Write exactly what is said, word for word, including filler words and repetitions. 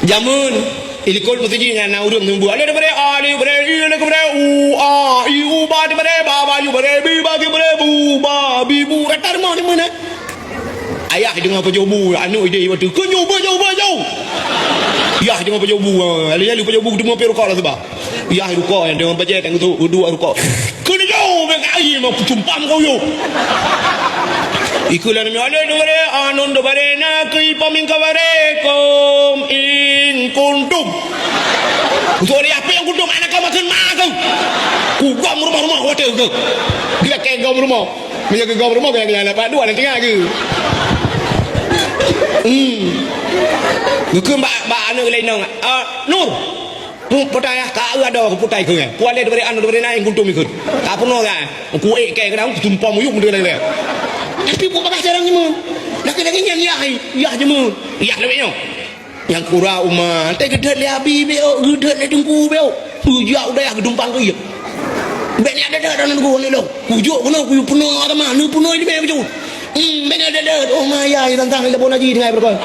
Jameun, ilikot meuseujid nyan na ureueng seumeubeuet. Alif beu re, a, alif beu re, i, alif beu re, u, a, i, u, ba, alif beu re, ba, ba, yu beu re, bi, ba, ki beu re, bu, ba, bi, bu. Rata rumoh jameun, eh. Ayah deungoe pajoh bu, aneuk ideh bak tu. Keu nyoe, pajoh, pajoh. Yah deungoe pajoh bu, ha. Lalu, lalu pajoh bu, teuma pi rukok lah seuba. Yah rukok nyang deungon bajèe tang tu, duek rukok. Keuneuk jauh bèk ka akhé mah kutumpam kau yôh. Ikeu lagèe nyoe, alif dua baréh, a, nun dua baréh, nakeuh ipaming ka baréh, kum in kuntum. Usôk lé apèng kuntum, aneuk kau makheun ma keu. Kugom rumoh-rumoh watèe keu. Geulakèe gom rumoh. Meunyoe geugom rumoh, geulakèe aneuk pat dua, aneuk tinggai keu. Hmm. Geukheun bak, bak aneuk laén nyoe, "Ah, Nur." Pu-, putai, ah, ka eu adoe keu putai keu, eh. Pu alèh dibri anu, dibri naik guntung ikut. Ka peunoh, eh. Ku ék kèe keudang, ku tumpom uyuek meudeulèe-lèe. Tapi buet bagah jarang nyeumeu. Lagèe-lagèe nyan yah, yah nyeumeu. Yah lewat nyoe. Nyang kura uma, teuh geudhôt lé abi bèk, geudhôt lé teungku bèk. Peujak u dayah geudumpang keu yah. Bèk nyan deuh-deuh dan nunggu lé lôn. Kujok keunoe, kuyue peunoh agama, neupeunoh ileumèe kujok. Hmm, bèk nyan deuh-deuh. Oh, ma yah, tantang lé bon haji tinggai beureukoh.